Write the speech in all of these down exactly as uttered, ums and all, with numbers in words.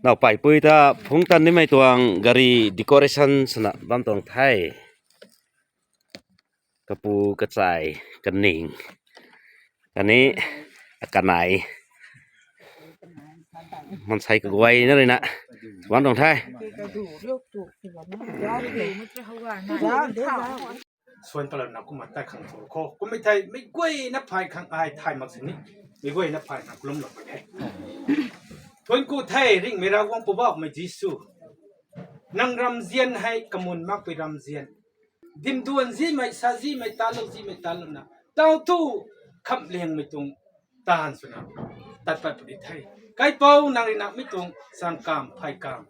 Nau paipui ta phungc tan nimei tuang gari decoration swna bam tuang the. Kapu, kachai, kaning, kani, akanei. Mansei kaguayna ruina bam tuang the. Suan patlana kumna tat khang thu khou, kummei thei mei guayna phay khang ai thay mak sini, mei guayna phay khang kalumlou puni the. Thuanc ku the, ringhmei Ravguangc Poubauhmei Jisu. Nang ramzian hei kamun makpui ramzian. Dimduan zimei, sa zimei, talou zimei, talouna, tau tu khamhliangmei tuang taanv swna tat pat puni the. Kaipouc, nang rui na mi tuang sangkam, phaykamv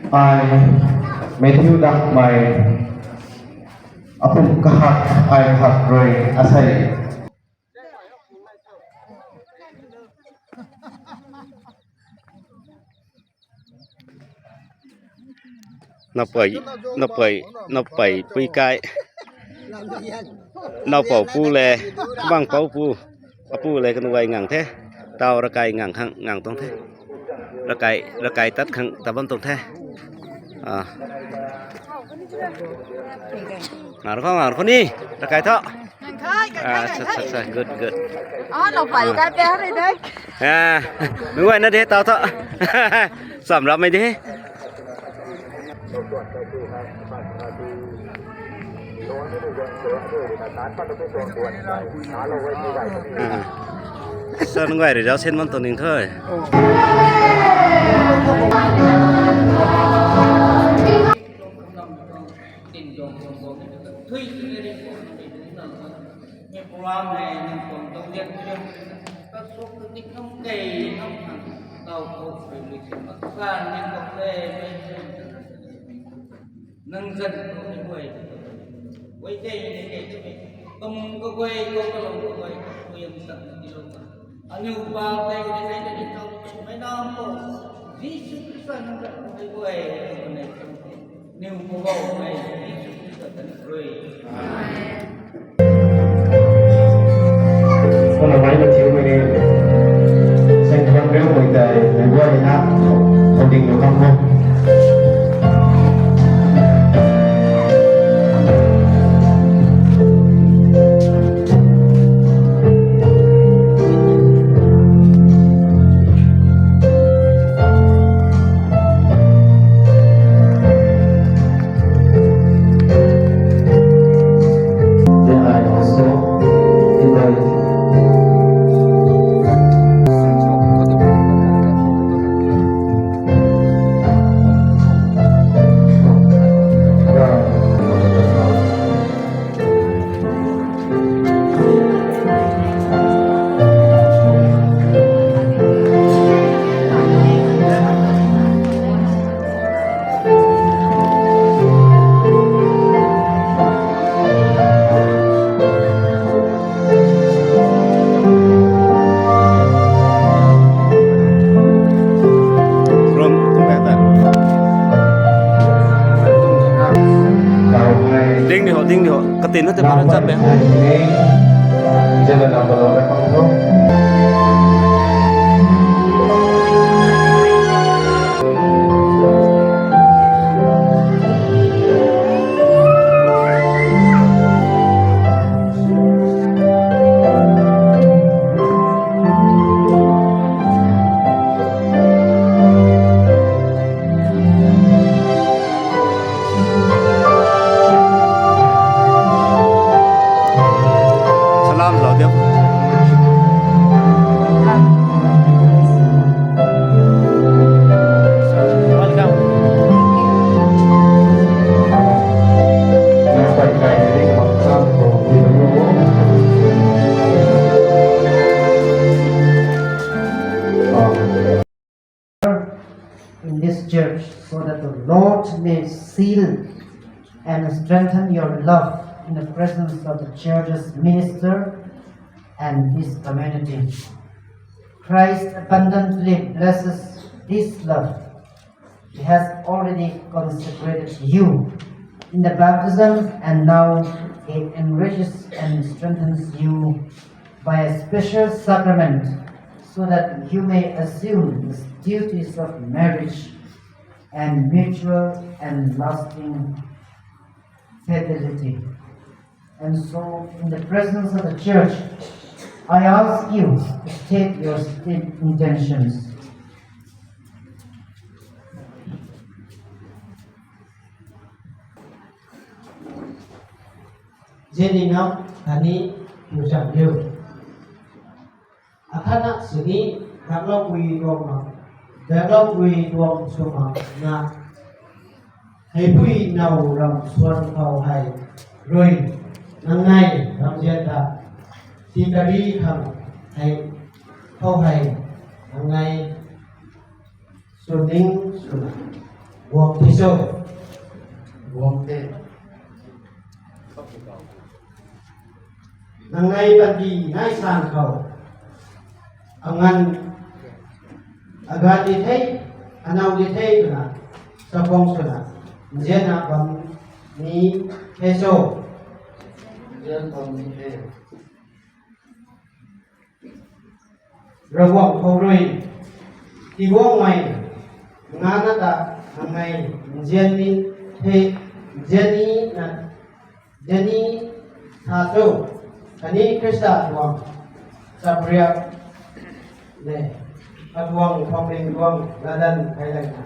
Ai Matthew Dakmei, apum kahak ai hak rui asei. Napei, napei, napei pui kai. Naupou pu le, bang pou pu, apu le kanu gay ngang the. Tau rakai ngang khang ngang tuang the. Rakai, rakai tat khang tat bam tuang the. Ah. Ngang khou, ngang khou ni, rakai tho. Ah, sa, sa, sa, good, good. Ah, lo pai kai pe hari dek. Ah, nu gay na de tau tho. Sam ram mai de. Sa nungai ri rau sen man tuang ning thoi. Program hei nang tuang tuang lian tuang, ta suk tu tik nam kei nam khang, tau khou rui lui sin mak sa ni tuang le, mei nang zan khou ni guay. Guay tei ni kei tei, kamung kaguay, kakalou kaguay, kaguay ang sak ni lou ka. Aniu pa tei ni kei tei ni tau mei nam khou, Jisu Khrista nang zan khou ni guay, kaguay ni. Niw Poubauhmei Jisu Khrista ta ni rui. Kumna mei mathiumei ni, seng khan riu mei tei, mei guay na, holding lu khang ho. Ding di ho, ding di ho. Katin na te para chap e. Salam zauc diam. Welcome. In this church, so that the Lord may seal and strengthen your love in the presence of the church's minister and this community. Christ abundantly blesses this love. He has already consecrated you in the baptism, and now he enriches and strengthens you by a special sacrament, so that you may assume the duties of marriage and mutual and lasting fidelity. And so, in the presence of the church, I ask you to state your state intentions. Zeni nam thani tucham liu. Akhatna sini, daklou pui tuang ma, daklou pui tuang sw ma na, heipui now ram suan khou hei rui, nang nei ram zian ta, ti kari khang hei, khou hei, nang nei sw ning swna guang the cho? Guang the. Nang nei panty nai san khou, anganv, aganv di the, anow di the twna, chakhwang swna, nzianna bam ni the cho? Nzian bam ni the. Ravguangc khou rui tiiguangmei ngana ta nang nei nzian ni the, nzian ni na, nzian ni tha cho? Khatni Khrista tuang chapriak le, atuang khouringh tuang ladan theilayna,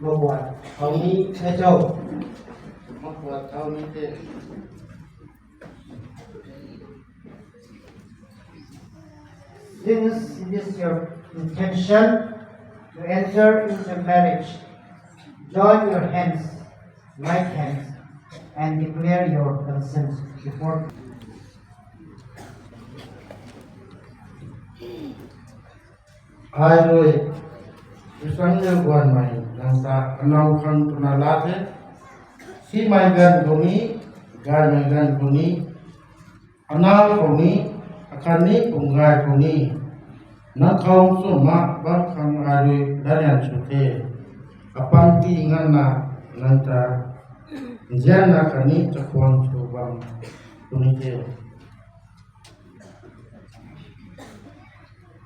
maguat khou ni the cho? Maguat khou ni the. Since it is your intention to enter into marriage, join your hands, right hands, and declare your consent before. Ai rui, Khristian liu guanmei nang ta anow khang twna la the, simei ganv khou ni, gaymei ganv khou ni, anaw khou ni, akhatni pumgay khou ni, nang khou swna bam khang ai rui larian sw the, apanty nganvna nang ta nzianna khatni chakhwang sw bam puni the.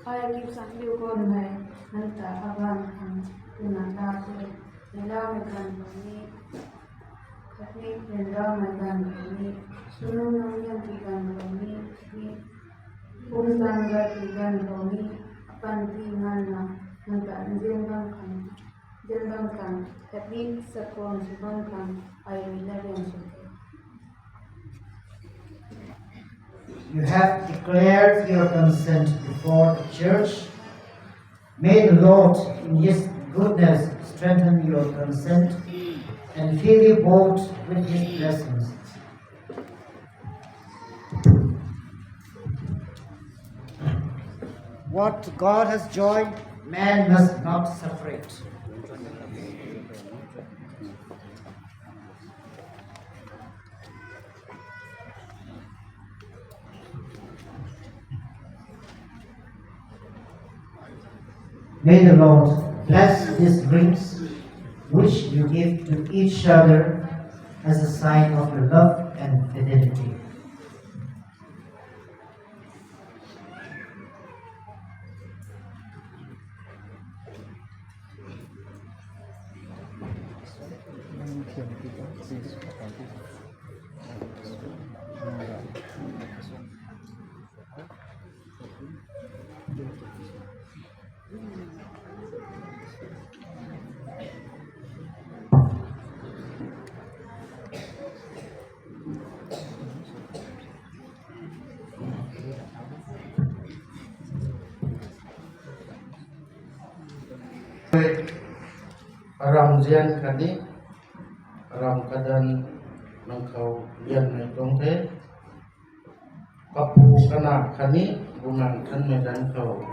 Ai Khristian liu guanmei nang ta aganv khang twna la the, neiloumei ganv khou ni, khatni ryanramei ganv khou ni, swnu nunc niamti ganv khou ni, khatni pumtan gati ganv khou ni, apanty nganvna nang ta nzian bam khang, nzian bam khang, khatni chakhwang sw bam khang, ai rui larian sw the. You have declared your consent before the church. May the Lord, in his goodness, strengthen your consent and fill you both with his blessings. What God has joined, man must not separate. May the Lord bless these rings which you give to each other as a sign of your love and fidelity. Aram zian khatni aram kadan nang khou lianmei tuang the. Kapu, Kanac khatni Bumaengh Nthanmei zanc khou.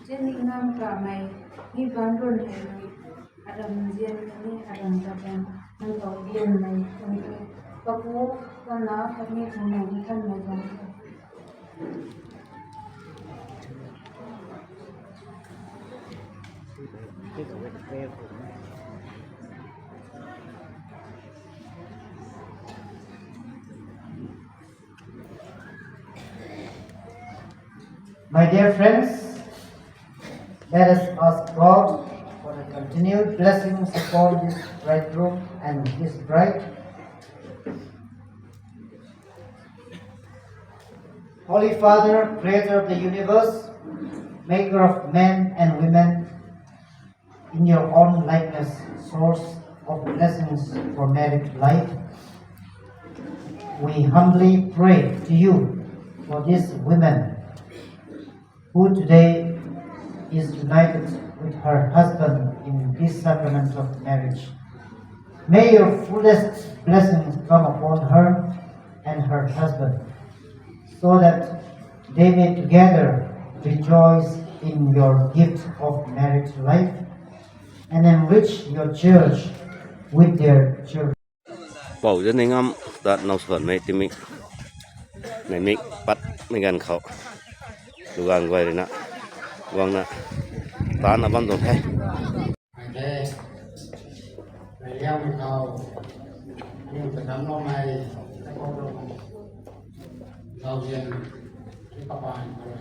Zian ni ngam kamei, mi ban run hei mei, aram zian ni aram kadan, nang khou lianmei tuang the. Kapu, Kanac khatni Bumaengh Nthanmei zanc khou. My dear friends, let us ask God for the continued blessings upon this bridegroom and his bride. Holy Father, creator of the universe, maker of men and women, in your own likeness, source of blessings for married life, we humbly pray to you for this woman who today is united with her husband in this sacrament of marriage. May your fullest blessings come upon her and her husband, so that they may together rejoice in your gift of marriage life and enrich your church with their children. Pou zan ni ngam tat now swan mei timi. Nei mik pat mei ganv khou. Lugang guay rui na. Guang na. Tan na bam tuang the. Ai the. Ai liang mei khou. Ning ta dam lou mei. Ta kou lou mei. Lau zian. Ni kapan ko le.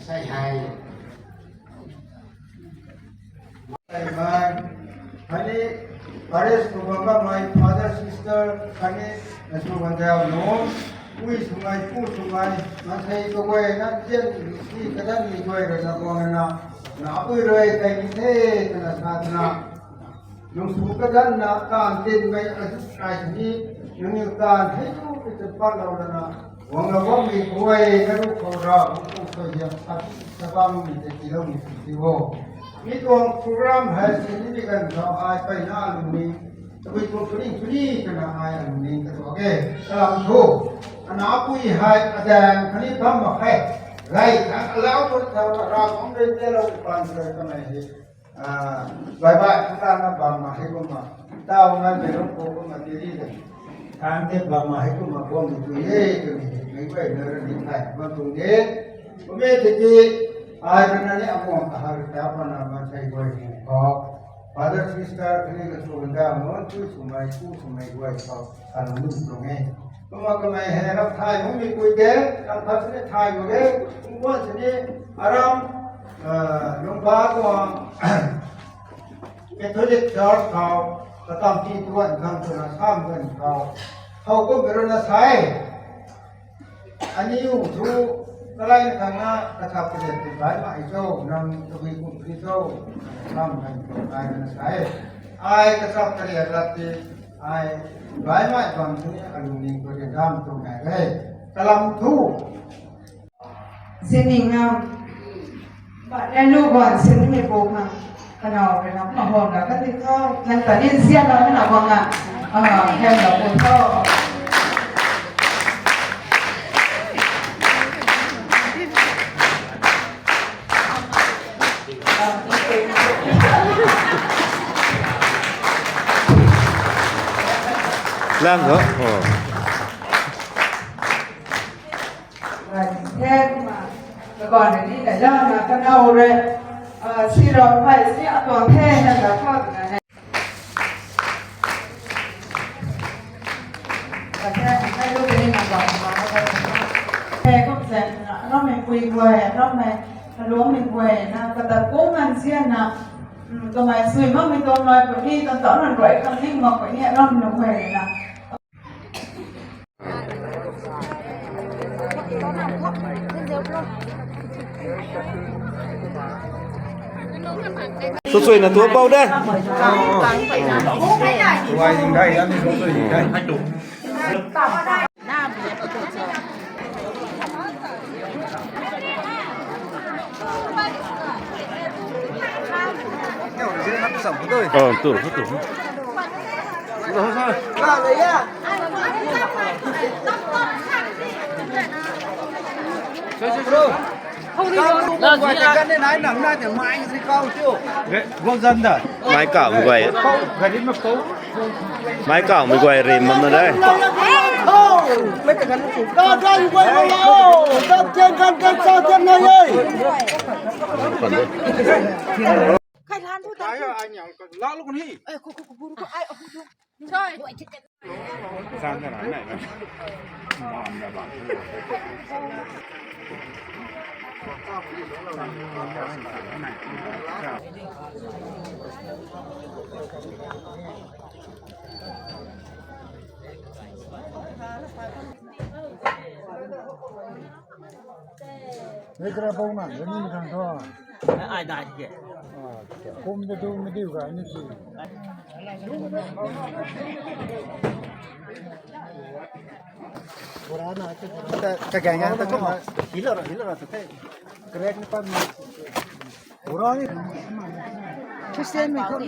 Sai hei. Sai hei. Khatni, parish khou bam bammei father, sister, khatni, na sw gan dau nunc, pui swmei, pu swmei, maansei kaguayna, zian ni kadan ni guay rui na guangna, na pui rui kai ni the, twna sa twna. Nung sw kadanna, taan tinmei azu kai sini, nangniw taan hei tu, tu, tu, pat lou lana, guang lou bammei guay, na ru khou ra, kum kum soi hiam, sa, sa bammei te tiiloumei ti o. Mi tuang program hei sini mi ganv khou ai peyna lungning, tabui tuang tuning tuni twna ai lungning ka tuang e. Kalam thu, ana pui hei adaeng khatni bam mak khe. Gay thangc alau tun thau, ara khang rui telou pan rui kamei hei. Ah, bye bye, khang rana bam mak hei kumna. Tau ngai mei lung khou kumna tiri de. Thang te bam mak hei kumna guang ni tui e, twmei hei, mei guay na rui ni thay, bam tuang de. Kummei tiki, ai rui na ni amuang kahak rui ta pana maansei guay ni khou. Father, sister, khatni ka sw ganda, mon, pui swmei, pu swmei guay khou, kana mun tuang e. Kumna kamei hei ram thay mumei pui de, ram khat sini thay mak ge, kum guan sini aram, ah, lungba tuang Catholic Church khou, katam ti tuan khang twna sam kan khou. Khou kum rui na sa e. Aniu thu, kalai na khang na, kachap kariat ti bai mai cho, nang tabui kum ti cho, sam kan khou kai na sa e. Ai kachap kariat lat ti, ai bai mai bam sini, alungning khou rian dam tuang nai e. Kalam thu. Sining na, ba, anu guan sining ni pu khang, kanau rui na, mahon na, kati tho, nang ta nin sian na, na guang na, ah, hem na pu tho. Lang ho. Oh. Right. Then, uh, the body ni na jana kanau rui, uh, sirau phai si atuang the na da thot na ne. Ka the, hai lu ni na ba, ba, ba, ba. Hey, kum sen na, ram mei pui guay, ram mei, ram mei guay na, kata kum ngan sian na, mm, kamei sui mak mei tuang noi puni, tan tan ran guay, kam ning mak puni, ram na guay na. Sui sui na tu bau de. Wai ding dai, ani sui sui ding dai. Ờ, tu, tu. Gol zan da. Mai kau mei guay. Mai kau mei guay rim mam na de. Hei kara bau na, ni khang tho. Ai dai ke. Kum de tu mi diu ga ni si. Ka gang ta kum. Hilo ro, hilo ro te. Crack ni pa mi. Christian mei khou,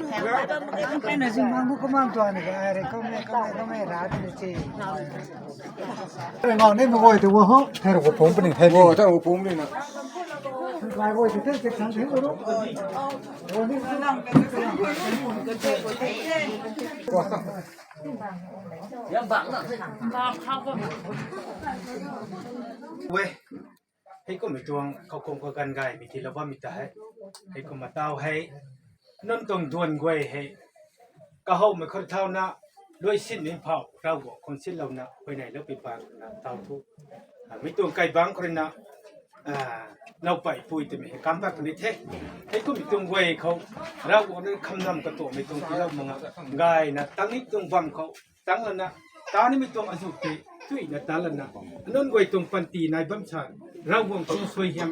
kena zingbangc bu kumna tuang ni ka, ai rui kumna, kumna, kumna ra di ni che. Ngau ni mei guay tu wo ho, thei rui ko pum puni, thei wo, thei rui ko pum puni na. Lai guay tu thei, thei sang thei ko ro. Wei. Hei kummei tuang khou kum khou ganv gaymei tiilou bammei ta hei. Hei kumna taw hei. Nunc tuang duan guay hei. Kahowmei khou thauna, luai sin nin phau, Ravguangc khou sinlouna, huayney lou pi bang na taw thu. Ah, mi tuang kai bang khou rui na, ah, lou pei pui twmei hei kam pat puni the. Hei kummei tuang guay khou, Ravguangc na kham nam katuakmei tuang tiilou mak nga, gayna, tang ni tuang bam khou, tang lana, ta nimei tuang azu tei, tuina ta lana, nunc guay tuang panty nai bam sa, Ravguangc tuang suaihiam,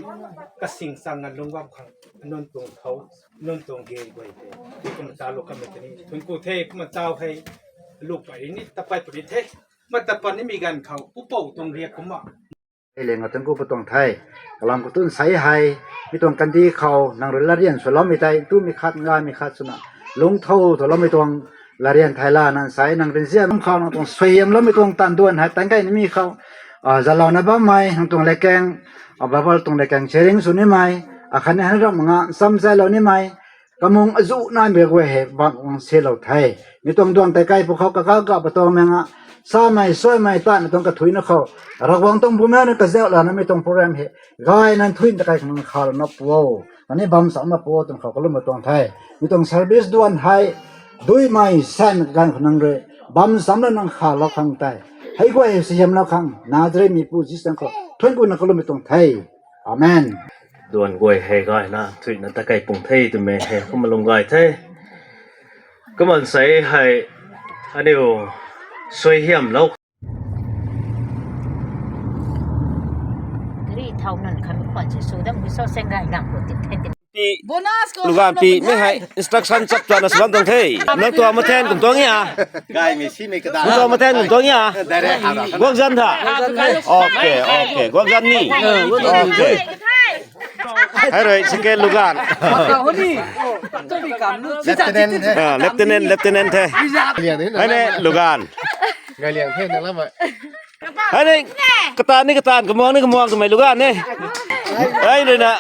kasing sang na lung bam khang, nunc tuang khou, nunc tuang gay guay tei, kumna ta lou kamei tei ni, tun ku the, kumna taw hei, luk pei ni, ta pei puni the, ma ta pan nimei ganv khou, pupouc tuang riak kumna. Hei leng a tun ku pa tuang the. Kalam khou tun sei hei, mi tuang kandih khou, nang rui latryan swloumei tei, tumei khat, ngaymei khat swna, lungc thou thou loumei tuang, latryan thei la, nang sei, nang rinzian khou, nang tuang suaihiam loumei tuang tan duan hei, tang kai nimei khou, ah, zalouna bammei, nang tuang latkaeng, ah, Bible tuang latkaeng sharing sw nimei, akhatni hei ram nga, sam zailou nimei, kamung azu naimei guay hei bam guang silou the. Mi tuang duang tei kai pwkhou kakal ka pa tuang mei nga, samei, suaimei, tanmei tuang kathuina khou, Ravguangc tuang Bumaengh na kazauh lana mi tuang program hei, gayna nthuin ta kai khang nang khalou na pu o. Khatni bam sam na pu o, tuang khou kalum pa tuang the. Mi tuang service duan hei, duimei, saimei kaganv khou nang rui, bam sam na nang khalou khang tei. Hei guay hei suaihiamlou khang Nazareth mipu Jisu zanc khou thuanc kuna kalumei tuang the. Amen. Duan guay hei gayna thuina ta kai pung the twmei hei kumna lum gay the. Kumna sei hei aniu suaihiamlou. Gari thau nunc khamei khwan si sw dam gui so seng gay nang khou tip the tip. Pi, luganv pi mei hei instruction chap chana sw bam tuang the. Nang tuang mathen kum tuang e a? Gaymei simei kada. Nang tuang mathen kum tuang e a? Direct hara. Guakzan tha. Okay, okay. Guakzan ni. Okay. Hei rui second luganv. Lieutenant, lieutenant the. Hei ne luganv. Hei ni, katan ni katan, kamuang ni kamuang twmei luganv e. Hei rui na,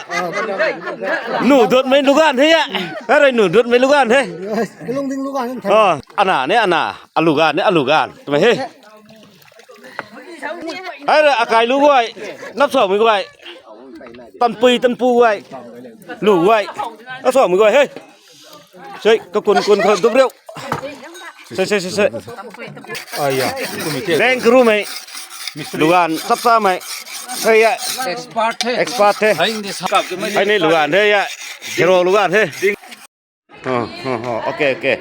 nu dutmei luganv the a. Hei rui nu dutmei luganv the. Ana ni ana, aluganv ni aluganv twmei he. Hei rui akai lu guay, nap samei guay, tanpui tanpu guay, lu guay, nap samei guay he. Sei kakun kun khou dup riu. Sei sei sei sei. Rang karumei, luganv chapchamei. Sei a, expert the. Hei ni luganv the a, hero luganv the. Okay, okay.